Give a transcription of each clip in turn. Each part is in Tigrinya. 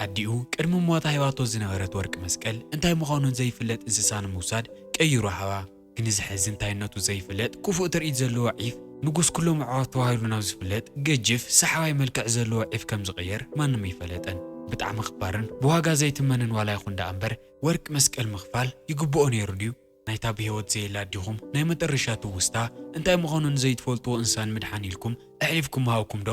ኣዲኡ ቅድሚ ሞታ ሂባቶ ዝነበረት ወርቂ መስቀል እንታይ ምዃኑን ዘይፍለጥ እንስሳ ንምውሳድ ቀይሩ ሃባ። ግን እዚ ሕዚ እንታይነቱ ዘይፍለጥ ክፉእ ትርኢት ዘለዎ ዒፍ ንጉስ ኩሎም ኣዕዋፍ ተባሂሉ ናብ ዝፍለጥ ገጅፍ ሰሓባይ መልክዕ ዘለዎ ዒፍ ከም ዝቕየር ማንም ኣይፈለጠን። ብጣዕሚ ክባርን ብዋጋ ዘይትመንን ዋላ ይኹን ደኣ እምበር ወርቂ መስቀል ምኽፋል ይግብኦ ነይሩ ድዩ? ናይታ ብህይወት ዘየላ ኣዲኹም ናይ መጠረሻ ትውስታ እንታይ ምዃኑ ንዘይትፈልጥዎ እንስሳ ንምድሓን ኢልኩም ኣሕሊፍኩም ምሃብኩም ዶ?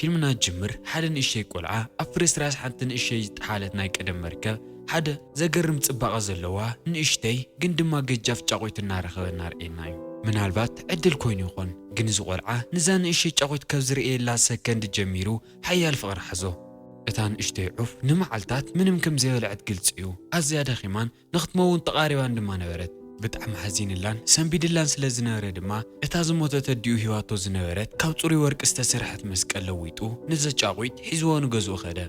ፊልምና ጅምር ሓደ ንእሽተይ ቆልዓ ኣብ ፍርስራስ ሓንቲ ንእሽተይ ዝጠሓለት ናይ ቀደም መርከብ ሓደ ዘገርም ጽባቐ ዘለዋ ንእሽተይ ግን ድማ ገጃፍ ጫቑት እናረኸበ እናርእየና እዩ። ምናልባት ዕድል ኮይኑ ይኾን፣ ግን እዚ ቆልዓ ንዛ ንእሽተይ ጫቑት ካብ ዝርእየላ ሰከንድ ጀሚሩ ሓያል ፍቕሪ ሓዞ። እታ ንእሽተይ ዑፍ ንመዓልታት ምንም ከም ዘይበልዐት ግልጺ እዩ። ኣዝያ ደኺማን ንኽትመውን ተቓሪባን ድማ ነበረት። ብጣዕሚ ሓዚንላን ሰንቢድላን ስለ ዝነበረ ድማ እታ ዝሞተት ኣዲኡ ሂባቶ ዝነበረት ካብ ጽሩይ ወርቂ ዝተሰርሐት መስቀል ለዊጡ ነዛ ጫቑት ሒዝዎ ንገዝኡ ከደ።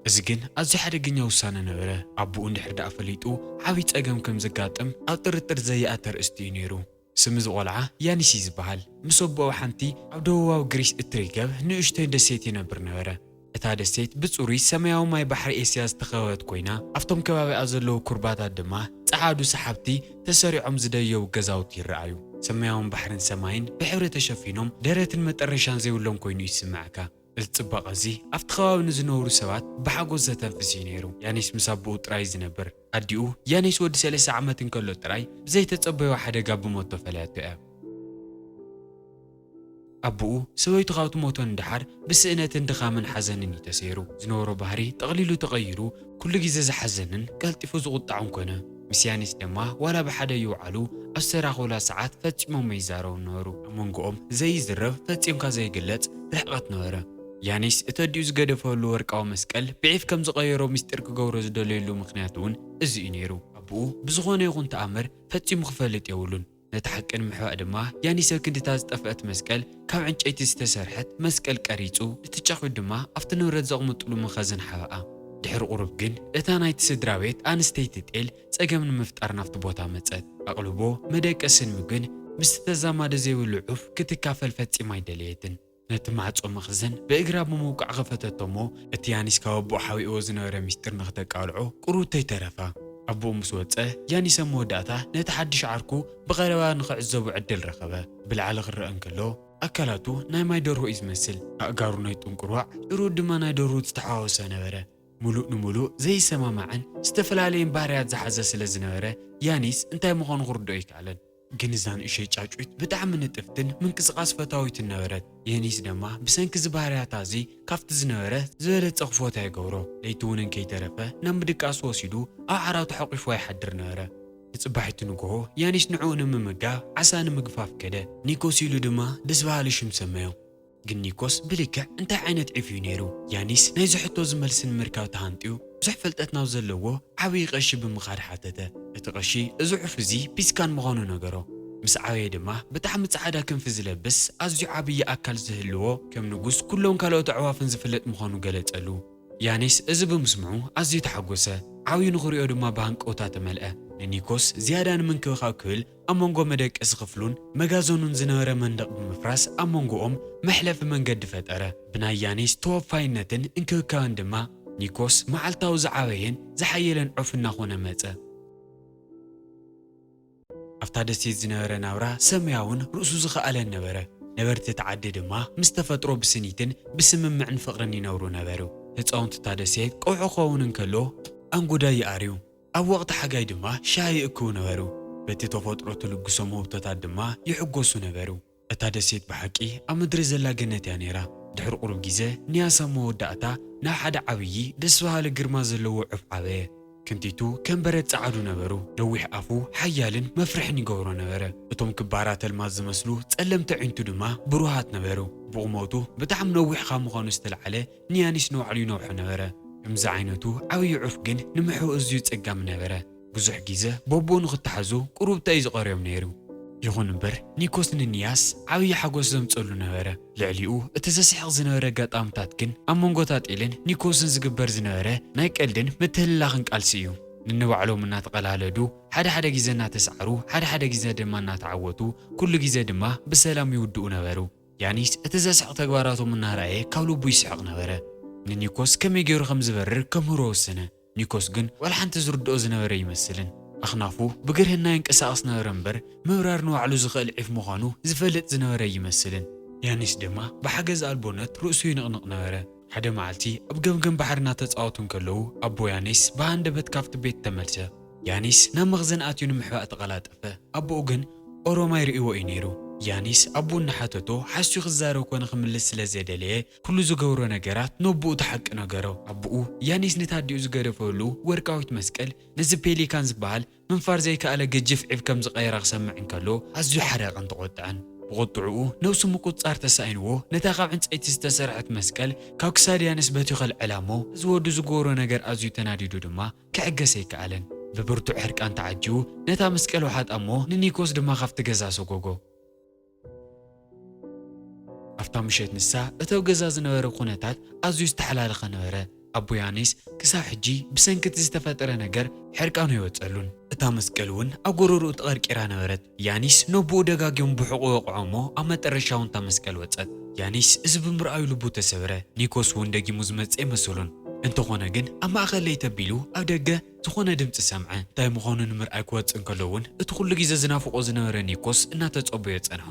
እዚ ግን ኣዝዩ ሓደገኛ ውሳነ ነበረ። ኣቦኡ እንድሕር ደኣ ፈሊጡ ዓብዪ ጸገም ከም ዘጋጥም ኣብ ጥርጥር ዘይኣቲ ኣርእስቲ እዩ ነይሩ። ስም እዚ ቆልዓ ያኒስ እዩ ዝበሃል። ምስ ኣቦኡ ሓንቲ ኣብ ደቡባዊ ግሪስ እትርከብ ንእሽቶይ ደሴት ይነብር ነበረ። እታ ደሴት ብጽሩይ ሰማያዊ ማይ ባሕሪ ኤስያ ዝተኸበበት ኮይና፣ ኣብቶም ከባቢኣ ዘለዉ ኩርባታት ድማ ጸዓዱ ሰሓብቲ ተሰሪዖም ዝደየቡ ገዛውቲ ይረኣዩ። ሰማያውን ባሕርን ሰማይን ብሕብሪ ተሸፊኖም፣ ደረትን መጠረሻን ዘይብሎም ኮይኑ ይስምዓካ። እዚ ጽባቐ እዚ ኣብቲ ከባቢ ንዝነብሩ ሰባት ብሓጎስ ዘተንፍስ እዩ ነይሩ። ያኒስ ምስ ኣቦኡ ጥራይ እዩ ዝነብር። ኣዲኡ ያኒስ ወዲ ሰለስተ ዓመት እንከሎ ጥራይ ብዘይተጸበዮ ሓደጋ ብሞት ተፈለያቶ እያ። ኣቦኡ ሰበይቱ ካብ ትሞቶ ንደሓር ብስእነትን ድኻምን ሓዘንን እዩ ተሰይሩ። ዝነበሮ ባህሪ ጠቕሊሉ ተቐይሩ፣ ኩሉ ግዜ ዝሓዘንን ቀልጢፉ ዝቑጣዕን ኮነ። ምስ ያኒስ ድማ ዋላ ብሓደ ይውዓሉ፣ ኣብ ዝተራኸቡላ ሰዓት ፈጺሞም ኣይዛረቡን ነበሩ። ኣብ መንጎኦም ዘይዝረብ ፈጺምካ ዘይግለጽ ርሕቀት ነበረ። ያኒስ እቲ ኣዲኡ ዝገደፈሉ ወርቃዊ መስቀል ብዒፍ ከም ዝቐየሮ ምስጢር ክገብሮ ዝደለየሉ ምኽንያት እውን እዚ እዩ ነይሩ። ኣቦኡ ብዝኾነ ይኹን ተኣምር ፈጺሙ ክፈልጥ የብሉን። ነቲ ሓቂ ንምሕባእ ድማ ያኒስ ኣብ ክንድታ ዝጠፍአት መስቀል ካብ ዕንጨይቲ ዝተሰርሐት መስቀል ቀሪጹ፣ እቲ ጫቑት ድማ ኣብቲ ንብረት ዘቕምጥሉ መኸዘን ሓበኣ። ድሕሪ ቁሩብ ግን እታ ናይቲ ስድራ ቤት ኣንስተይቲ ጤል ጸገም ንምፍጣር ናብቲ ቦታ መጸት። ኣቕልቦ፣ መደቀስን ምግብን ምስቲ ተዛማዲ ዘይብሉ ዑፍ ክትካፈል ፈጺማ ኣይደለየትን። ነቲ ማዕጾ መኽዘን ብእግራ ብምውቃዕ ኸፈተቶ እሞ፣ እቲ ያኒስ ካብ ኣቦኡ ሓቢእዎ ዝነበረ ምስጢር ንኽተቃልዖ ቁሩብቶ ኣይተረፋ። ኣቦኡ ምስ ወጸ፣ ያኒስ ኣብ መወዳእታ ነቲ ሓድሽ ዓርኩ ብቐረባ ንኽዕዘቦ ዕድል ረኸበ። ብላዕሊ ክረአ እንከሎ፣ ኣካላቱ ናይ ማይ ደርሆ እዩ ዝመስል። ኣእጋሩ ናይ ጥንቁርዋዕ፣ ጭርኡ ድማ ናይ ደርሆ ዝተሓዋወሰ ነበረ። ምሉእ ንምሉእ ዘይሰማማዕን ዝተፈላለየን ባህርያት ዝሓዘ ስለ ዝነበረ፣ ያኒስ እንታይ ምዃኑ ክርድኦ ኣይከኣለን። ግን እዛ ንእሸይ ጫጩት ብጣዕሚ ንጥፍትን ምንቅስቓስ ፈታዊትን ነበረት። ያኒስ ድማ ብሰንኪ እዚ ባህርያታ እዚ ካብቲ ዝነበረ ዝበለጸ ክፎታ ይገብሮ። ለይቲ እውን እንከይተረፈ ናብ ምድቃስ ወሲዱ ኣብ ዓራቱ ሓቂፍዋ ይሓድር ነበረ። ንጽባሒቱ ንግሆ ያኒስ ንዕኡ ንምምጋብ ዓሳ ንምግፋፍ ከደ። ኒኮስ ኢሉ ድማ ደስ በሃሊ ሽም ሰመዮ። ግን ኒኮስ ብልክዕ እንታይ ዓይነት ዒፍ እዩ ነይሩ? ያኒስ ናይዚ ሕቶ እዚ መልሲ ንምርካብ ተሃንጥዩ፣ ብዙሕ ፍልጠት ናብ ዘለዎ ዓብዪ ቀሺ ብምኻድ ሓተተ። እቲ ቀሺ እዚ ዑፍ እዚ ፒስካን ምዃኑ ነገሮ። ምስ ዓበየ ድማ ብጣዕሚ ጻዕዳ ክንፊ ዝለብስ ኣዝዩ ዓብዪ ኣካል ዝህልዎ፣ ከም ንጉስ ኩሎም ካልኦት ኣዕዋፍን ዝፍለጥ ምዃኑ ገለጸሉ። ያኒስ እዚ ብምስምዑ ኣዝዩ ተሓጎሰ። ዓብዩ ንኽሪኦ ድማ ብሃንቀውታ ተመልአ። ንኒኮስ ዝያዳ ንምንክብኻብ ክብል ኣብ መንጎ መደቀሲ ክፍሉን መጋዘኑን ዝነበረ መንደቕ ብምፍራስ ኣብ መንጎኦም መሕለፊ መንገዲ ፈጠረ። ብናይ ያኒስ ተወፋይነትን እንክብካበን ድማ ኒኮስ መዓልታዊ ዝዓበየን ዝሓየለን ዑፍ እናኾነ መጸ። ኣብታ ደሴት ዝነበረ ናብራ ሰማያውን ርእሱ ዝኸኣለን ነበረ። ነበርቲ እቲ ዓዲ ድማ ምስ ተፈጥሮ ብስኒትን ብስምምዕን ፍቕርን ይነብሩ ነበሩ። ህፃውንቲ እታ ደሴት ቀውዒ ክኸውን እንከሎ ኣንጎዳይ ይኣርዩ። ኣብ ወቕቲ ሓጋይ ድማ ሻሂ ይእክቡ ነበሩ። በቲ ተፈጥሮ ትልግሶም ውህብቶታት ድማ ይሕጎሱ ነበሩ። እታ ደሴት ብሓቂ ኣብ ምድሪ ዘላ ገነት እያ ነይራ። ድሕሪ ቁሩብ ግዜ ንያስ ኣብ መወዳእታ ናብ ሓደ ዓብዪ ደስ በሃሊ ግርማ ዘለዎ ዑፍ ዓበየ። ክንቲቱ ከም በረድ ጸዓዱ ነበሩ። ነዊሕ ኣፉ ሓያልን መፍርሕን ይገብሮ ነበረ። እቶም ክባራት ኣልማዝ ዝመስሉ ጸለምቲ ኣዒንቱ ድማ ብሩሃት ነበሩ። ብቑመቱ ብጣዕሚ ነዊሕ ካብ ምዃኑ ዝተልዓለ ንያኒስ ንባዕሉ ይነውሖ ነበረ። ከምዚ ዓይነቱ ዓብዪ ዑፍ ግን ንምሕኡ ኣዝዩ ጸጋሚ ነበረ። ብዙሕ ግዜ በቦኡ ንኽተሓዙ ቁሩብታ እዩ ዝቐርዮም ነይሩ። ይኹን እምበር ኒኮስ ንንያስ ዓብዪ ሓጎስ ዘምጸሉ ነበረ። ልዕሊኡ እቲ ዘስሕቕ ዝነበረ ኣጋጣምታት ግን ኣብ መንጎ ታጤልን ኒኮስን ዝግበር ዝነበረ ናይ ቀልድን ምትህልላኽን ቃልሲ እዩ። ንንባዕሎም እናተቐላለዱ፣ ሓደ ሓደ ግዜ እናተሰዓሩ፣ ሓደ ሓደ ግዜ ድማ እናተዓወቱ፣ ኩሉ ግዜ ድማ ብሰላም ይውድኡ ነበሩ። ያኒስ እቲ ዘስሕቕ ተግባራቶም እናረኣየ ካብ ልቡ ይስሕቕ ነበረ። ንኒኮስ ከመይ ገይሩ ከም ዝበርር ከምህሮ ወሰነ። ኒኮስ ግን ዋላ ሓንቲ ዝርድኦ ዝነበረ ይመስልን። ኣኽናፉ ብግርህና ይንቀሳቐስ ነበረ እምበር፣ ምብራር ንባዕሉ ዝኽእል ዒፍ ምዃኑ ዝፈልጥ ዝነበረ ይመስልን። ያኒስ ድማ ብሓገዝ ኣልቦነት ርእሱ ይንቕንቕ ነበረ። ሓደ መዓልቲ ኣብ ገምገም ባሕሪ እናተጻወቱ እንከለዉ፣ ኣቦ ያኒስ ብሃንደበት ካብቲ ቤት ተመልሰ። ያኒስ ናብ መኽዘን ኣትዩ ንምሕባእ ተቐላጠፈ። ኣቦኡ ግን ኦሮማይ ርእይዎ እዩ ነይሩ። ያኒስ ኣቦኡ እናሓተቶ ሓስዩ ክዛረብ ኮነ ክምልስ ስለ ዘይደለየ፣ ኩሉ ዝገብሮ ነገራት ነቦኡ እቲ ሓቂ ነገሮ። ኣቦኡ ያኒስ ነታ ኣዲኡ ዝገደፈሉ ወርቃዊት መስቀል ነዚ ፔሊካን ዝበሃል ምንፋር ዘይከኣለ ገጂፍ ዒፍ ከም ዝቐየራ ክሰምዕ እንከሎ ኣዝዩ ሓረቐን ተቖጥዐን። ብቑጥዕኡ ነብሱ ምቁጽጻር ተሳኢንዎ ነታ ካብ ዕንጸይቲ ዝተሰርሐት መስቀል ካብ ክሳድ ያኒስ በትዩ ከልዕላ እሞ፣ እዚ ወዱ ዝገብሮ ነገር ኣዝዩ ተናዲዱ ድማ ክዕገስ ኣይከኣለን። ብብርቱዕ ሕርቃን ተዓጂቡ ነታ መስቀል ወሓጣ እሞ ንኒኮስ ድማ ካብቲ ገዛ ሰጎጎ። ኣብታ ምሸት ንሳ እቲ ኣብ ገዛ ዝነበረ ኩነታት ኣዝዩ ዝተሓላለኸ ነበረ። ኣቦ ያኒስ ክሳብ ሕጂ ብሰንኪ እቲ ዝተፈጠረ ነገር ሕርቃኑ ኣይወጸሉን። እታ መስቀል እውን ኣብ ጎረርኡ ተቐርቂራ ነበረት። ያኒስ ነቦኡ ደጋጊሙ ብሕቑ ወቕዖ እሞ ኣብ መጠረሻ እውን እታ መስቀል ወጸት። ያኒስ እዚ ብምርኣዩ ልቡ ተሰብረ። ኒኮስ እውን ደጊሙ ዝመጽእ ኣይመሰሎን። እንተኾነ ግን ኣብ ማእከል ለይቲ ኣቢሉ ኣብ ደገ ዝኾነ ድምጺ ሰምዐ። እንታይ ምዃኑ ንምርኣይ ክወጽእ እንከሎ እውን እቲ ኩሉ ግዜ ዝናፍቖ ዝነበረ ኒኮስ እናተጸበዮ ጸንሖ።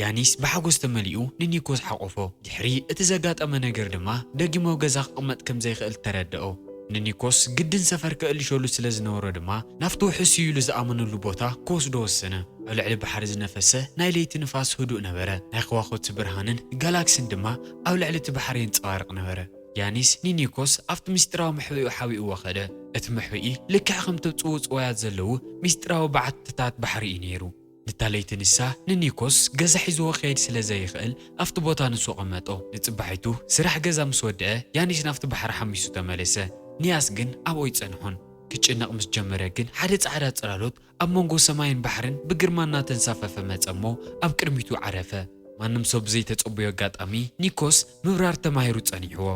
ያኒስ ብሓጎስ ተመሊኡ ንኒኮስ ሓቖፎ። ድሕሪ እቲ ዘጋጠመ ነገር ድማ ደጊሙ ኣብ ገዛ ክቕመጥ ከም ዘይክእል ተረድኦ። ንኒኮስ ግድን ሰፈር ከእልሸሉ ስለ ዝነበሮ ድማ ናብቲ ውሕስ እዩ ኢሉ ዝኣመነሉ ቦታ ክወስዶ ወሰነ። ኣብ ልዕሊ ባሕሪ ዝነፈሰ ናይ ለይቲ ንፋስ ህዱእ ነበረ። ናይ ከዋኽብቲ ብርሃንን ጋላክሲን ድማ ኣብ ልዕሊ እቲ ባሕሪ የንጸባርቕ ነበረ። ያኒስ ንኒኮስ ኣብቲ ምስጢራዊ መሕብኢኡ ሓቢእዎ ከደ። እቲ መሕብኢ ልክዕ ከምቲ ኣብ ጽውጽዋያት ዘለዉ ምስጢራዊ በዓትታት ባሕሪ እዩ ነይሩ። ነታ ለይቲ ንሳ ንኒኮስ ገዛ ሒዝዎ ክኸይድ ስለ ዘይኽእል ኣብቲ ቦታ ንሱ ኣቐመጦ። ንጽባሒቱ ስራሕ ገዛ ምስ ወድአ ያኒስ ናብቲ ባሕሪ ሓሚሱ ተመለሰ። ንያስ ግን ኣብኡ ኣይጸንሖን። ክጭነቕ ምስ ጀመረ ግን ሓደ ጻዕዳ ጽላሎት ኣብ መንጎ ሰማይን ባሕርን ብግርማ እናተንሳፈፈ መጸ እሞ ኣብ ቅድሚቱ ዓረፈ። ማንም ሰብ ብዘይተጸበዮ ኣጋጣሚ ኒኮስ ምብራር ተማሂሩ ጸኒሕዎ።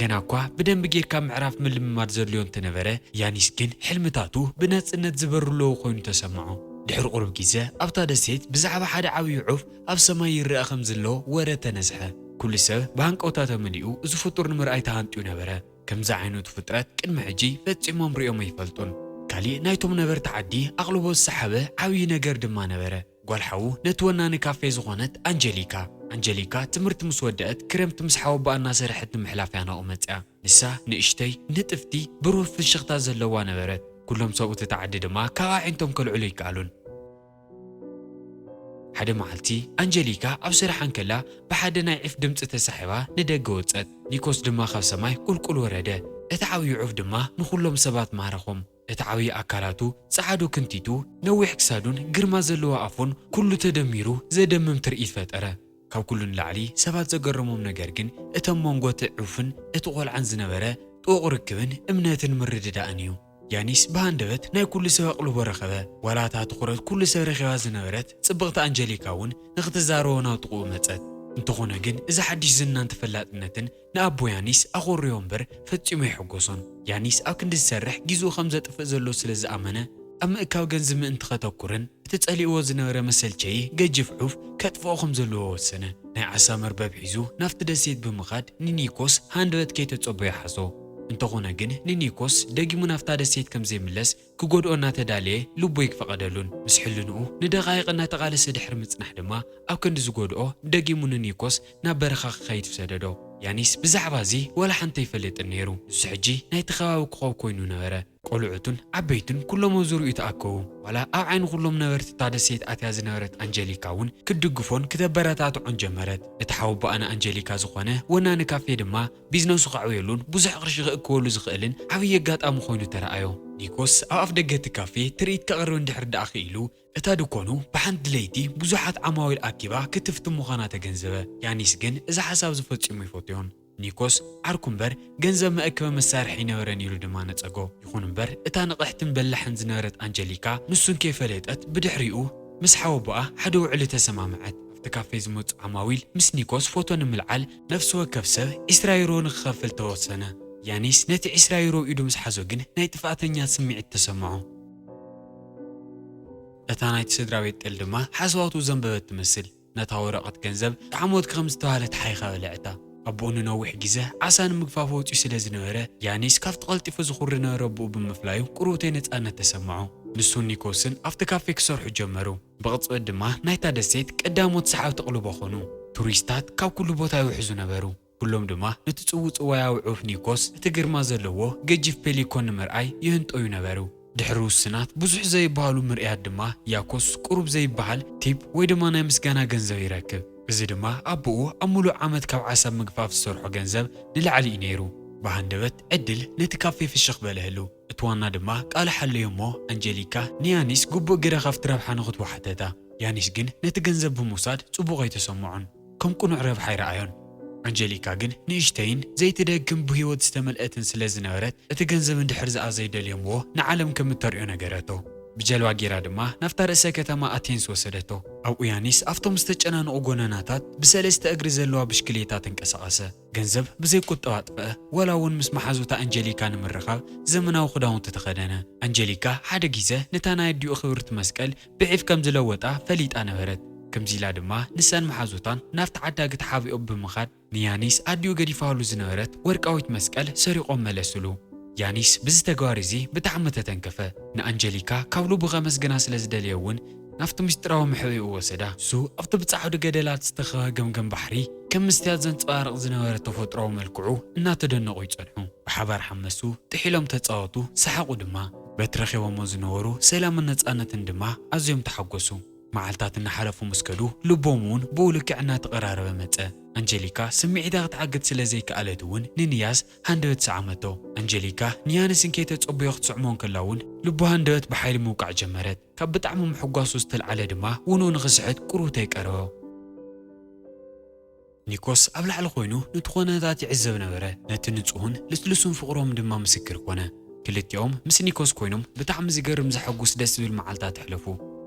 ገና እኳ ብደንቢ ጌርካ ምዕራፍ ምልምማድ ዘድልዮ እንተነበረ፣ ያኒስ ግን ሕልምታቱ ብናጽነት ዝበሩ ኣለዉ ኮይኑ ተሰምዖ። ድሕሪ ቁሩብ ግዜ ኣብታ ደሴት ብዛዕባ ሓደ ዓብዪ ዑፍ ኣብ ሰማይ ይረኣ ከም ዘሎ ወረ ተነዝሐ። ኩሉ ሰብ ብሃንቀውታ ተመሊኡ እዚ ፍጡር ንምርኣይ ተሃንጥዩ ነበረ። ከምዚ ዓይነቱ ፍጥረት ቅድሚ ሕጂ ፈጺሞም ሪኦም ኣይፈልጡን። ካሊእ ናይቶም ነበርቲ ዓዲ ኣቕልቦ ዝሰሓበ ዓብዪ ነገር ድማ ነበረ። ጓል ሓዉ ነቲ ወናኒ ካፌ ዝኾነት ኣንጀሊካ። ኣንጀሊካ ትምህርቲ ምስ ወደአት ክረምቲ ምስ ሓወቦኣ እናሰርሐት ንምሕላፍ እያ ናብኡ መጺኣ። ንሳ ንእሽተይ፣ ንጥፍቲ፣ ብሩህ ፍሽኽታ ዘለዋ ነበረት። ኩሎም ሰብኡት እታ ዓዲ ድማ ካብ ኣዒንቶም ከልዕሉ ኣይከኣሉን። ሓደ መዓልቲ ኣንጀሊካ ኣብ ስርሓ እንከላ ብሓደ ናይ ዒፍ ድምጺ ተሳሒባ ንደገ ወጸት። ኒኮስ ድማ ካብ ሰማይ ቁልቁል ወረደ። እቲ ዓብዪ ዑፍ ድማ ንኹሎም ሰባት ማረኾም። እቲ ዓብዪ ኣካላቱ፣ ጸዓዱ ክንቲቱ፣ ነዊሕ ክሳዱን ግርማ ዘለዎ ኣፉን ኩሉ ተደሚሩ ዘደምም ትርኢት ፈጠረ። ካብ ኩሉ ንላዕሊ ሰባት ዘገረሞም ነገር ግን እተን መንጎ እቲ ዑፍን እቲ ቆልዓን ዝነበረ ጥቡቕ ርክብን እምነትን ምርድዳእን እዩ። ያኒስ ብሃንደበት ናይ ኩሉ ሰብ ኣቕልቦ ረኸበ። ዋላ እታ ትኹረት ኩሉ ሰብ ረኺባ ዝነበረት ጽብቕቲ ኣንጀሊካ እውን ንኽትዛረቦ ናብ ጥቕኡ መጸት። እንተኾነ ግን እዚ ሓድሽ ዝናን ተፈላጥነትን ንኣቦ ያኒስ ኣኾርዮ እምበር ፈጺሙ ኣይሐጎሶን። ያኒስ ኣብ ክንዲ ዝሰርሕ ግዜኡ ከም ዘጥፍእ ዘሎ ስለ ዝኣመነ ኣብ ምእካብ ገንዘብ ምእንቲ ከተኩርን እቲ ጸሊእዎ ዝነበረ መሰልቸዪ ገጂፍ ዑፍ ከጥፍኦ ከም ዘለዎ ወሰነ። ናይ ዓሳ መርበብ ሒዙ ናብቲ ደሴት ብምኻድ ንኒኮስ ሃንደበት ከይተጸበዮ ሓዞ። እንተኾነ ግን ንኒኮስ ደጊሙ ናብታ ደሴት ከም ዘይምለስ ክጎድኦ እናተዳለየ ልቡ ኣይፈቐደሉን። ምስ ሕልንኡ ንደቓይቕ እናተቓለሰ ድሕሪ ምጽናሕ ድማ ኣብ ክንዲ ዝጎድኦ ደጊሙ ንኒኮስ ናብ በረኻ ክኸይድ ሰደዶ። ያኒስ ብዛዕባ እዚ ዋላ ሓንቲ ኣይፈልጥን ነይሩ። ንሱ ሕጂ ናይቲ ከባቢ ኮኾብ ኮይኑ ነበረ። ቆልዑቱን ዓበይቱን ኩሎም ኣብ ዙርያኡ ተኣከቡ። ዋላ ኣብ ዓይኒ ኩሎም ነበርቲ እታ ደሴት ኣትያ ዝነበረት ኣንጀሊካ እውን ክትድግፎን ክተበረታትዖን ጀመረት። እቲ ሓወቦኣ ንኣንጀሊካ ዝኾነ ወናኒ ካፌ ድማ ቢዝነሱ ከዕብየሉን ብዙሕ ቅርሺ ክእክበሉ ዝኽእልን ዓብዪ ኣጋጣሚ ኮይኑ ተረኣዮ። ኒኮስ ኣብ ኣፍ ደገ እቲ ካፌ ትርኢት ከቕርብ እንድሕር ደኣ ክኢሉ፣ እታ ድኳኑ ብሓንቲ ለይቲ ብዙሓት ዓማዊል ኣኪባ ክትፍትን ምዃና ተገንዘበ። ያኒስ ግን እዚ ሓሳብ እዚ ፈጺሙ ኣይፈትዮን። ኒኮስ ዓርኩ እምበር ገንዘብ መእከቢ መሳርሒ ኣይነበረን ኢሉ ድማ ነጸጎ። ይኹን እምበር እታ ንቕሕትን በላሕን ዝነበረት ኣንጀሊካ ንሱ እንከይፈለጠት ብድሕሪኡ ምስ ሓወቦኣ ሓደ ውዕሊ ተሰማምዐት። ኣብቲ ካፌ ዝመጹ ዓማዊል ምስ ኒኮስ ፎቶ ንምልዓል ነፍሲ ወከፍ ሰብ ዒስራ ዩሮ ንክኸፍል ተወሰነ። ያኒስ ነቲ ዕስራ ዩሮ ኢዱ ምስ ሓዞ ግን ናይ ጥፍኣተኛ ስምዒት ተሰምዖ። እታ ናይቲ ስድራ ቤት ጥል ድማ ሓስዋቱ ዘንበበት ትመስል። ነታ ወረቐት ገንዘብ ጣዕሞት ከም ዝተባህለት ሓይኻ በለዐታ። ኣቦኡ ንነዊሕ ግዜ ዓሳ ንምግፋፍ ወጺኡ ስለ ዝነበረ፣ ያኒስ ካብቲ ቀልጢፉ ዝኹሪ ነበረ ኣቦኡ ብምፍላዩ ቁሩብተይ ነጻነት ተሰምዖ። ንሱን ኒኮስን ኣብቲ ካፌ ክሰርሑ ጀመሩ። ብቕጽበት ድማ ናይታ ደሴት ቀዳሞት ሰሓብቲ ኣቕልቦ ኾኑ። ቱሪስታት ካብ ኩሉ ቦታ ይውሕዙ ነበሩ። ኩሎም ድማ ነቲ ጽውጽዋያዊ ዑፍ ኒኮስ፣ እቲ ግርማ ዘለዎ ገጂፍ ፔሊኮን ንምርኣይ ይህንጠዩ ነበሩ። ድሕሪ ውስናት ብዙሕ ዘይበሃሉ ምርኢያት ድማ ያኮስ ቁሩብ ዘይበሃል ቲፕ ወይ ድማ ናይ ምስጋና ገንዘብ ይረክብ። እዚ ድማ ኣቦኡ ኣብ ምሉእ ዓመት ካብ ዓሳ ምግፋፍ ዝሰርሖ ገንዘብ ንላዕሊ እዩ ነይሩ። ብሃንደበት ዕድል ነቲ ካፌ ፍሽኽ በለህሉ። እቲ ዋና ድማ ቃል ሓለዮ እሞ ኣንጀሊካ ንያኒስ ግቡእ ግደ ካብቲ ረብሓ ንኽትቦ ሓተታ። ያኒስ ግን ነቲ ገንዘብ ብምውሳድ ጽቡቕ ኣይተሰምዖን። ከም ቅኑዕ ረብሓ ኣይረኣዮን። ኣንጀሊካ ግን ንእሽተይን ዘይትደግም ብህይወት ዝተመልአትን ስለ ዝነበረት፣ እቲ ገንዘብ እንድሕር ዝኣ ዘይደልዮምዎ ንዓለም ከም እተርእዮ ነገረቶ። ብጀልባ ጌራ ድማ ናብታ ርእሰ ከተማ ኣቴንስ ወሰደቶ። ኣብኡ ያኒስ ኣብቶም ዝተጨናነቑ ጎደናታት ብሰለስተ እግሪ ዘለዋ ብሽክሌታ ተንቀሳቐሰ። ገንዘብ ብዘይ ቁጠባ ኣጥፍአ፣ ዋላ እውን ምስ መሓዙታ ኣንጀሊካ ንምርኻብ ዘመናዊ ክዳውንቲ ተኸደነ። ኣንጀሊካ ሓደ ግዜ ነታ ናይ ኣዲኡ ክብርቲ መስቀል ብዒፍ ከም ዝለወጣ ፈሊጣ ነበረት። ከምዚ ኢላ ድማ ንሳን መሓዙታን ናብቲ ዓዳጊ ተሓቢኦም ብምኻድ ንያኒስ ኣዲኡ ገዲፋሉ ዝነበረት ወርቃዊት መስቀል ሰሪቖም መለስሉ። ያኒስ ብዚ ተግባር እዚ ብጣዕሚ ተተንከፈ። ንኣንጀሊካ ካብ ልቡ ከመስግና ስለ ዝደለየ እውን ናብቲ ምስጢራዊ መሕብኢኡ ወሰዳ። እሱ ኣብቲ ብጻዕዱ ገደላት ዝተኸበ ገምገም ባሕሪ ከም መስትያት ዘንጸባርቕ ዝነበረ ተፈጥሮኣዊ መልክዑ እናተደነቑ ይጸንሑ። ብሓባር ሓመሱ፣ ጥሒሎም ተጻወቱ፣ ሰሓቑ ድማ። በቲ ረኺቦሞ ዝነበሩ ሰላምን ነጻነትን ድማ ኣዝዮም ተሓጎሱ። መዓልታት እናሓለፉ ምስ ከዱ፣ ልቦም እውን ብኡ ልክዕ እናተቐራረበ መጸ። ኣንጀሊካ ስምዒታ ክትዓግት ስለ ዘይከኣለት እውን ንንያስ ሃንደበት ሰዓመቶ። ኣንጀሊካ ንያኒስ እንከይተጸበዮ ክትስዕሞ እንከላ እውን፣ ልቡ ሃንደበት ብሓይሊ ምውቃዕ ጀመረት። ካብ ብጣዕሚ ምሕጓሱ ዝተልዓለ ድማ ውንኡ ንኽስሕት ቁሩብተይ ቀረቦ። ኒኮስ ኣብ ላዕሊ ኮይኑ ነቲ ኾነታት ይዕዘብ ነበረ። ነቲ ንጹህን ልስሉስን ፍቕሮም ድማ ምስክር ኮነ። ክልቲኦም ምስ ኒኮስ ኮይኖም ብጣዕሚ ዝገርም ዘሐጉስ ደስ ዝብል መዓልታት ኣሕለፉ።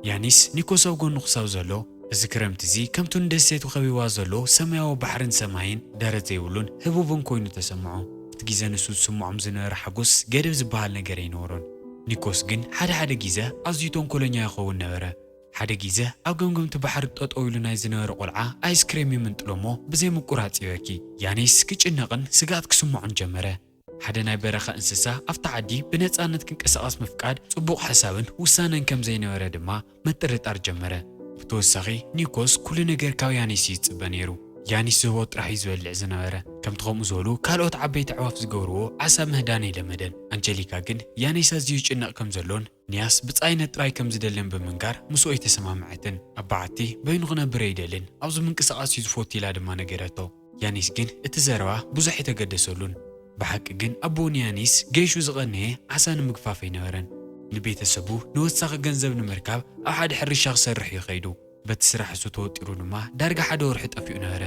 ያኒስ ኒኮስ ኣብ ጎኑ ክሳብ ዘሎ፣ እዚ ክረምቲ እዚ ከምቱ ንደሴቱ ከቢባ ዘሎ ሰማያዊ ባሕርን ሰማይን ደረት ዘይብሉን ህቡብን ኮይኑ ተሰምዖ። እቲ ግዜ ንሱ ዝስምዖም ዝነበረ ሓጎስ ገደብ ዝበሃል ነገር ኣይነበሮን። ኒኮስ ግን ሓደ ሓደ ግዜ ኣዝዩ ተንኮለኛ ይኸውን ነበረ። ሓደ ግዜ ኣብ ገምገምቲ ባሕሪ ጠጠው ኢሉ ናይ ዝነበረ ቆልዓ ኣይስክሬም ይምንጥሎ እሞ ብዘይ ምቁራጽ ይበኪ። ያኒስ ክጭነቕን ስግኣት ክስምዖን ጀመረ። ሓደ ናይ በረኻ እንስሳ ኣብታ ዓዲ ብነጻነት ክንቀሳቐስ ምፍቃድ ጽቡቕ ሓሳብን ውሳነን ከም ዘይነበረ ድማ ምጥርጣር ጀመረ። ብተወሳኺ ኒኮስ ኩሉ ነገር ካብ ያኒስ እዩ ዝጽበ ነይሩ። ያኒስ ዝህቦ ጥራሕ እዩ ዝበልዕ ዝነበረ። ከምቲ ከምኡ ዝበሉ ካልኦት ዓበይቲ ኣዕዋፍ ዝገብርዎ ዓሳ ምህዳን ኣይለመደን። ኣንጀሊካ ግን ያኒስ ኣዝዩ ይጭነቕ ከም ዘሎን ንያስ ብጻይነት ጥራይ ከም ዝደልን ብምንጋር ምስኡ ኣይተሰማምዐትን። ኣብ በዓቲ በይኑ ክነብር ኣይደልን፣ ኣብዚ ምንቅስቓስ እዩ ዝፈቱ ኢላ ድማ ነገረቶ። ያኒስ ግን እቲ ዘረባ ብዙሕ ኣይተገደሰሉን። ብሓቂ ግን ኣቦኡ ንያኒስ ገይሹ ዝቐነየ ዓሳ ንምግፋፍ ኣይነበረን። ንቤተሰቡ ንወሳኺ ገንዘብ ንምርካብ ኣብ ሓደ ሕርሻ ክሰርሕ እዩ ከይዱ። በቲ ስራሕ እሱ ተወጢሩ ድማ ዳርጋ ሓደ ወርሒ ጠፊኡ ነበረ።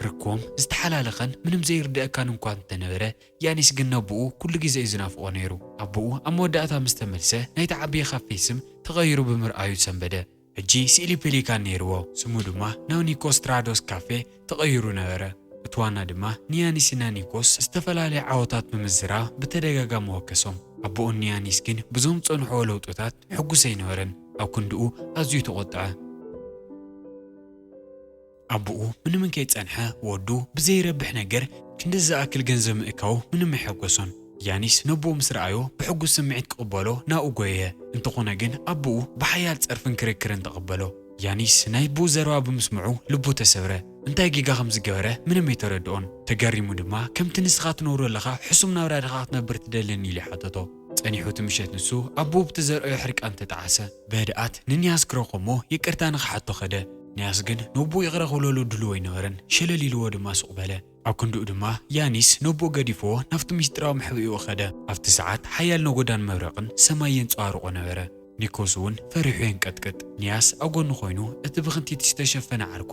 ርክቦም ዝተሓላለኸን ምንም ዘይርድኣካን እንኳ እንተነበረ፣ ያኒስ ግን ነቦኡ ኩሉ ግዜ እዩ ዝናፍቖ ነይሩ። ኣቦኡ ኣብ መወዳእታ ምስ ተመልሰ፣ ናይቲ ዓብዪ ካፌ ስም ተቐይሩ ብምርኣዩ ሰንበደ። ሕጂ ስእሊ ፔሊካን ነይርዎ። ስሙ ድማ ናብ ኒኮስ ትራዶስ ካፌ ተቐይሩ ነበረ። እቲ ዋና ድማ ንያኒስና ኒኮስ ዝተፈላለየ ዓወታት ብምዝራብ ብተደጋጋሚ ወከሶም። ኣቦኡን ንያኒስ ግን ብዞም ዝጸንሕዎ ለውጥታት ሕጉስ ኣይነበረን። ኣብ ክንድኡ ኣዝዩ ተቖጥዐ። ኣቦኡ ምንም እንከይጸንሐ፣ ወዱ ብዘይረብሕ ነገር ክንድዚ ዝኣክል ገንዘብ ምእካቡ ምንም ኣይሐጎሶን። ያኒስ ነቦኡ ምስ ረኣዮ ብሕጉስ ስምዒት ክቕበሎ ናብኡ ጎየየ። እንተኾነ ግን ኣቦኡ ብሓያል ጸርፍን ክርክርን ተቐበሎ። ያኒስ ናይ ኣቦኡ ዘረባ ብምስምዑ ልቡ ተሰብረ። እንታይ ጌጋ ከም ዝገበረ ምንም ኣይተረድኦን። ተገሪሙ ድማ፣ "ከምቲ ንስኻ ትነብሮ ኣለኻ ሕሱም ናብራ ዲኻ ክትነብር ትደልን?" ኢሉ ይሓተቶ። ጸኒሑ እቲ ምሸት ንሱ ኣቦኡ ብቲ ዘርኣዮ ሕርቃን ተጠዓሰ። ብህድኣት ንንያስ ክረኽቦ እሞ ይቅርታ ንኽሓቶ ከደ። ንያስ ግን ነቦኡ ይቕረ ክብለሉ ድሉው ኣይነበረን። ሸለል ኢልዎ ድማ ሱቕ በለ። ኣብ ክንድኡ ድማ ያኒስ ነቦኡ ገዲፍዎ ናብቲ ምስጢራዊ መሕብኢኡ ከደ። ኣብቲ ሰዓት ሓያል ነጎዳን መብረቕን ሰማይ የንጸባርቖ ነበረ። ኒኮስ እውን ፈሪሑ የንቀጥቅጥ። ንያስ ኣብ ጎኑ ኮይኑ እቲ ብኽንቲት ዝተሸፈነ ዓርኩ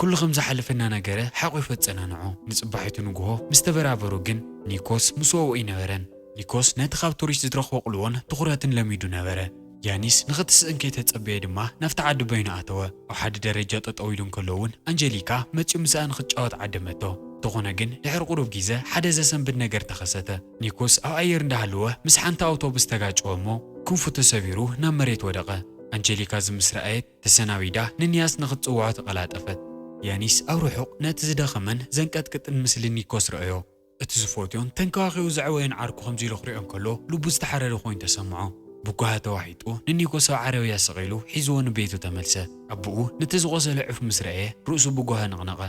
ኩሉ ከም ዝሓለፈ እናነገረ ሓቑፉ ኣጸናንዖ። ንጽባሒቱ ንግሆ ምስ ተበራበሩ ግን ኒኮስ ምስኡ ኣይነበረን። ኒኮስ ነቲ ካብ ቱሪስት ዝረኽቦ ቅልዎን ትኹረትን ለሚዱ ነበረ። ያኒስ ንኽትስእን ከይተጸበየ ድማ ናብቲ ዓዲ በይኑ ኣተወ። ኣብ ሓደ ደረጃ ጠጠው ኢሉ እንከሎ እውን ኣንጀሊካ መጺኡ ምስኣ ንኽትጫወት ዓደመቶ። እንተኾነ ግን ድሕሪ ቁሩብ ግዜ ሓደ ዘሰንብድ ነገር ተኸሰተ። ኒኮስ ኣብ ኣየር እንዳሃለወ ምስ ሓንቲ ኣውቶቡስ ተጋጨወ እሞ ክንፉ ተሰቢሩ ናብ መሬት ወደቐ። ኣንጀሊካ እዚ ምስ ረኣየት ተሰናቢዳ ንንያስ ንኽትጽውዖ ተቐላጠፈት። ያኒስ ኣብ ርሑቕ ነቲ ዝደኸመን ዘንቀጥቅጥን ምስሊ ኒኮስ ረኣዮ። እቲ ዝፈትዮን ተንከባኺቡ ዘዕወየን ዓርኩ ከምዚ ኢሉ ክሪኦ እንከሎ ልቡ ዝተሓረረ ኮይኑ ተሰምዖ። ብጓሃ ተዋሒጡ ንኒኮስ ኣብ ዓረብያ ሰቒሉ ሒዝዎ ንቤቱ ተመልሰ። ኣቦኡ ነቲ ዝቖሰለ ዑፍ ምስ ረኣየ ርእሱ ብጓሃ ነቕነቐ።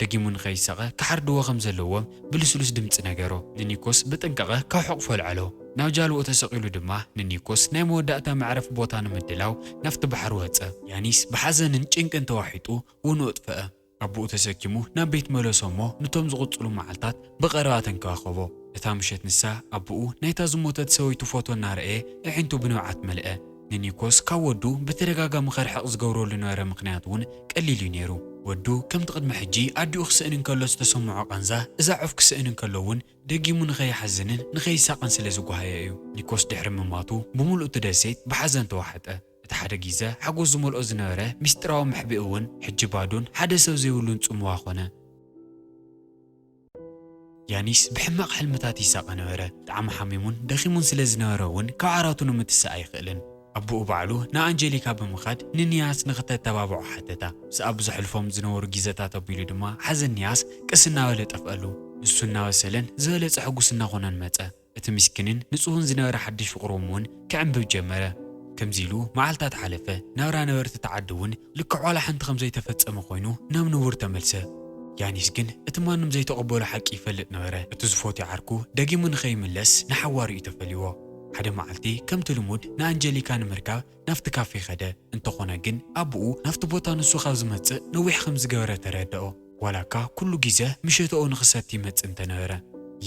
ደጊሙ ንኸይሳቐ ክሓርድዎ ከም ዘለዎም ብልስሉስ ድምጺ ነገሮ። ንኒኮስ ብጥንቃቐ ካብ ሕቑፎ ኣልዓሎ። ናብ ጃልባኡ ተሰቒሉ ድማ ንኒኮስ ናይ መወዳእታ መዕረፊ ቦታ ንምድላው ናብቲ ባሕሪ ወጸ። ያኒስ ብሓዘንን ጭንቅን ተዋሒጡ ውንኡ ኣጥፈአ። ኣቦኡ ተሰኪሙ ናብ ቤት መለሶ እሞ ንቶም ዝቕጽሉ መዓልታት ብቐረባ ተንከባኸቦ። እታ ምሸት ንሳ ኣቦኡ ናይታ ዝሞተት ሰበይቱ ፎቶ እናረኣየ ኣዒንቱ ብንብዓት መልአ። ንኒኮስ ካብ ወዱ ብተደጋጋሚ ከርሕቕ ዝገብረሉ ዝነበረ ምኽንያት እውን ቀሊል እዩ ነይሩ። ወዱ ከምቲ ቅድሚ ሕጂ ኣዲኡ ክስእን እንከሎ ዝተሰምዖ ቃንዛ እዛ ዑፍ ክስእን እንከሎ እውን ደጊሙ ንኸይሓዝንን ንኸይሳቐን ስለ ዝጓሃየ እዩ። ኒኮስ ድሕሪ ምማቱ ብምሉእ እቲ ደሴት ብሓዘን ተዋሕጠ። እቲ ሓደ ግዜ ሓጎስ ዝመልኦ ዝነበረ ምስጢራዊ መሕብኢ እውን ሕጂ ባዶን ሓደ ሰብ ዘይብሉን ጽምዋ ኾነ። ያኒስ ብሕማቕ ሕልምታት ይሳቐ ነበረ። ብጣዕሚ ሓሚሙን ደኺሙን ስለ ዝነበረ እውን ካብ ዓራቱ ንምትሳእ ኣይኽእልን። ኣቦኡ ባዕሉ ንኣንጀሊካ ብምኻድ ንንያስ ንኽተተባብዖ ሓተታ። ብዛዕባ ብዘሕልፎም ዝነበሩ ግዜታት ኣቢሉ ድማ ሓዘን ንያስ ቀስ እናበለ ጠፍኣሉ። ንሱ እናበሰለን ዝበለጸ ሕጉስ እናኾነን መጸ። እቲ ምስኪንን ንጹህን ዝነበረ ሓድሽ ፍቕሮም እውን ክዕንብብ ጀመረ። ከምዚ ኢሉ መዓልታት ሓለፈ። ናብራ ነበርቲ እቲ ዓዲ እውን ልክዕ ዋላ ሓንቲ ከም ዘይተፈጸመ ኮይኑ ናብ ንቡር ተመልሰ። ያኒስ ግን እቲ ማንም ዘይተቐበሎ ሓቂ ይፈልጥ ነበረ። እቲ ዝፈትዮ ዓርኩ ደጊሙ ንኸይምለስ ንሓዋሩ እዩ ተፈልይዎ። ሓደ መዓልቲ ከምቲ ልሙድ ንኣንጀሊካ ንምርካብ ናብቲ ካፌ ኸደ። እንተኾነ ግን ኣቦኡ ናብቲ ቦታ ንሱ ካብ ዝመጽእ ነዊሕ ከም ዝገበረ ተረድኦ። ዋላ እካ ኩሉ ግዜ ምሸትኡ ንኽሰቲ ይመጽእ እንተነበረ።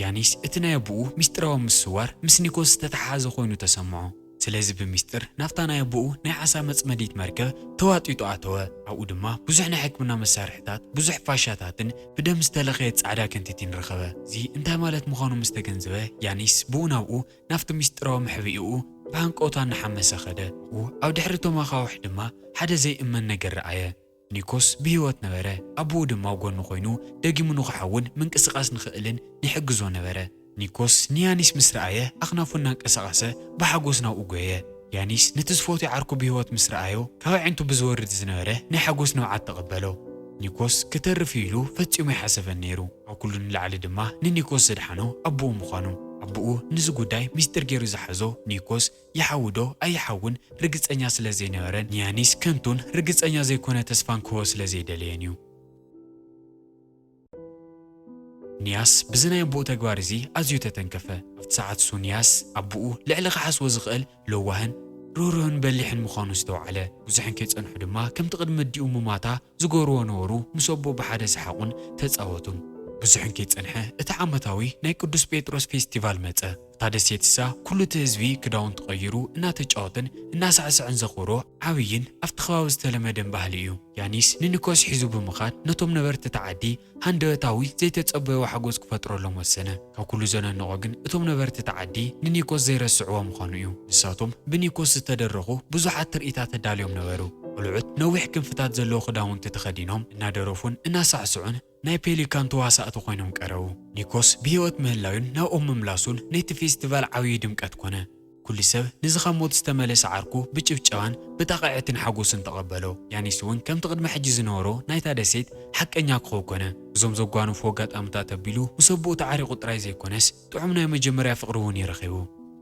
ያኒስ እቲ ናይ ኣቦኡ ምስጢራዊ ምስዋር ምስ ኒኮስ ዝተተሓሓዘ ኮይኑ ተሰምዖ። ስለዚ ብሚስጥር ናብታ ናይ ኣቦኡ ናይ ዓሳ መጽመዲት መርከብ ተዋጢጡ ኣተወ። ኣብኡ ድማ ብዙሕ ናይ ሕክምና መሳርሒታት፣ ብዙሕ ፋሻታትን ብደም ዝተለኸየ ጻዕዳ ክንቲቲን ረኸበ። እዚ እንታይ ማለት ምዃኑ ምስ ተገንዘበ ያኒስ ብኡ ናብኡ ናብቲ ምስጢራዊ መሕብኢኡ ብሃንቀውታ እናሓመሰ ኸደ። ኣብኡ ኣብ ድሕሪ እቶም ኣኻውሕ ድማ ሓደ ዘይእመን ነገር ረኣየ። ኒኮስ ብህይወት ነበረ። ኣቦኡ ድማ ኣብ ጎኑ ኮይኑ ደጊሙ ንኽሓውን ምንቅስቓስ ንኽእልን ይሕግዞ ነበረ። ኒኮስ ንያኒስ ምስ ረኣየ ኣኽናፉ እናንቀሳቐሰ ብሓጎስ ናብኡ ጎየ። ያኒስ ነቲ ዝፈትዮ ዓርኩ ብህይወት ምስ ረኣዮ ካብ ኣዒንቱ ብዝወርድ ዝነበረ ናይ ሓጎስ ንብዓት ተቐበሎ። ኒኮስ ክተርፍ እዩ ኢሉ ፈጺሙ ኣይሓሰበን ነይሩ። ካብ ኩሉ ንላዕሊ ድማ ንኒኮስ ዘድሓኖ ኣቦኡ ምዃኑ። ኣቦኡ ነዚ ጉዳይ ሚስጥር ገይሩ ዝሓዞ ኒኮስ ይሓዊ ዶ ኣይሓውን ርግጸኛ ስለ ዘይነበረን ንያኒስ ከንቱን ርግጸኛ ዘይኮነ ተስፋን ክህቦ ስለ ዘይደለየን እዩ። ንያስ ብዚ ናይ ኣቦኡ ተግባር እዚ ኣዝዩ ተተንከፈ። ኣብቲ ሰዓት እሱ ንያስ ኣቦኡ ልዕሊ ክሓስቦ ዝኽእል ለዋህን ርህሩህን በሊሕን ምዃኑ ዝተውዓለ። ብዙሕን ከይጸንሑ ድማ ከምቲ ቅድሚ ኣዲኡ ምማታ ዝገብርዎ ነበሩ ምስ ኣቦኡ ብሓደ ሰሓቑን ተጻወቱን። ብዙሕን ከይጸንሐ እቲ ዓመታዊ ናይ ቅዱስ ጴጥሮስ ፌስቲቫል መጸ። እታ ደሴትሳ ኩሉ እቲ ህዝቢ ክዳውንቱ ቀይሩ እናተጫወተን እናሳዕስዐን ዘኽብሮ ዓብይን ኣብቲ ከባቢ ዝተለመደን ባህሊ እዩ። ያኒስ ንኒኮስ ሒዙ ብምኻድ ነቶም ነበርቲ እቲ ዓዲ ሃንደበታዊ ዘይተጸበይዎ ሓጎስ ክፈጥረሎም ወሰነ። ካብ ኩሉ ዘነንቖ ግን እቶም ነበርቲ እቲ ዓዲ ንኒኮስ ዘይረስዕዎ ምዃኑ እዩ። ንሳቶም ብኒኮስ ዝተደረኹ ብዙሓት ትርኢታት ተዳልዮም ነበሩ። ቆልዑት ነዊሕ ክንፍታት ዘለዎ ክዳውንቲ ተኸዲኖም እናደረፉን እናሳዕስዑን ናይ ፔሊካን ተዋሳእቲ ኮይኖም ቀረቡ። ኒኮስ ብህይወት ምህላዩን ናብኦም ምምላሱን ነቲ ፌስቲቫል ዓብዪ ድምቀት ኮነ። ኩሉ ሰብ ነዚ ካብ ሞት ዝተመለሰ ዓርኩ ብጭብጨባን ብጣቕዒትን ሓጎስን ተቐበሎ። ያኒስ እውን ከምቲ ቅድሚ ሕጂ ዝነበሮ ናይታ ደሴት ሓቀኛ ክኸውን ኮነ። እዞም ዘጓነፉ ኣጋጣምታት ኣቢሉ ምስ ኣቦኡ ተዓሪቑ ጥራይ ዘይኮነስ ጥዑም ናይ መጀመርያ ፍቕሪ እውን እዩ ረኺቡ።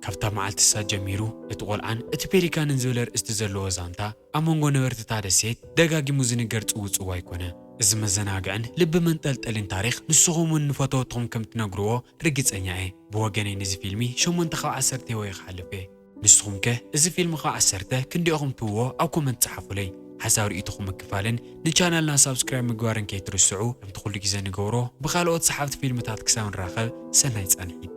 ካብታ መዓልቲ እሳ ጀሚሩ እቲ ቆልዓን እቲ ፔሊካንን ዝብል ኣርእስቲ ዘለዎ ዛንታ ኣብ መንጎ ነበርቲ እታ ደሴት ደጋጊሙ ዝንገር ጽውጽዋይ ኮነ። እዚ መዘናግዕን ልቢ መንጠልጠልን ታሪኽ ንስኹም እውን ንፈተወትኹም ከም ትነግርዎ ርግጸኛ እየ። ብወገነይ ነዚ ፊልሚ ሸሞንተ ካብ ዓሰርተ ይህቦ ክሓልፍ እየ። ንስኹም ከ እዚ ፊልሚ ካብ ዓሰርተ ክንደይ ኢኹም ትህብዎ ኣብ ኮመንት ጸሓፉለይ። ሓሳብ ርእይቶኹም ምክፋልን ንቻናልና ሳብስክራይብ ምግባርን ከይትርስዑ። ከምቲ ኩሉ ግዜ ንገብሮ ብኻልኦት ሰሓብቲ ፊልምታት ክሳብ ንራኸብ ሰናይ ጻንሒት።